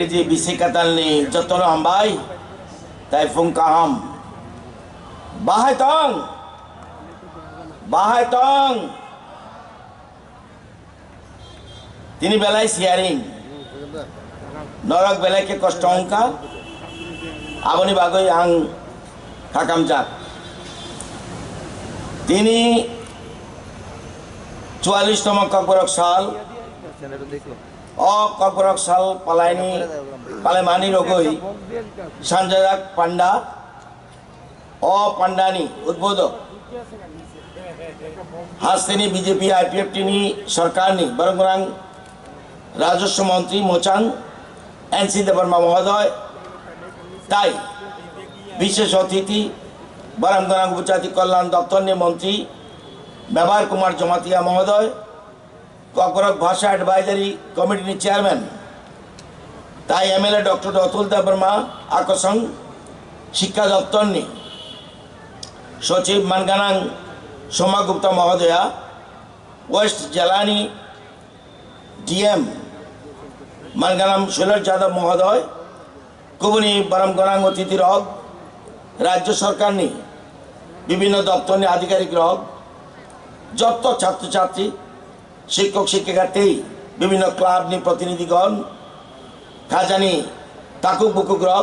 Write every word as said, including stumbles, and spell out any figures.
Ji bisi katalni jotono hambai, tai phung kaham. Bahai tong, bahai tong. Tini belai sharing. Norok belai khe kosto wngkha. Aboni bagwi ang khakamjak. Tini chuallish tomo Kokborok sal. O Kokborok sal palaini, palaimani rogwi sanjajak panda. O pandani udbodhok hasteni B J P I P F T ni sorkarni borok gwnang Rajoswa Montri Mochang N C Debbarma Mohodoy tai bishesh otithi borok gwnang Upojati Kalyan Doptorni Montri Mebar Kumar Jamatia Mohodoy, Kokborok Bhasha Advisory Committee ni Chairman, tai M L A Doctor Atul Debbarma, Akosong Shikkha Doptor ni Sochib Manganang Soma Gupta Mohodoya, West Jelani D M Manganam Sular Jadab Mohodoy, kubuni borom gwnang otithi rok, Rajya Sarkar ni bibhinno doptor ni adhikarik rok, jotto chhatro chhatri, Shikkok shikika tei bibhinno club ni protinidhi gon, khajani takhuk bukhuk rok,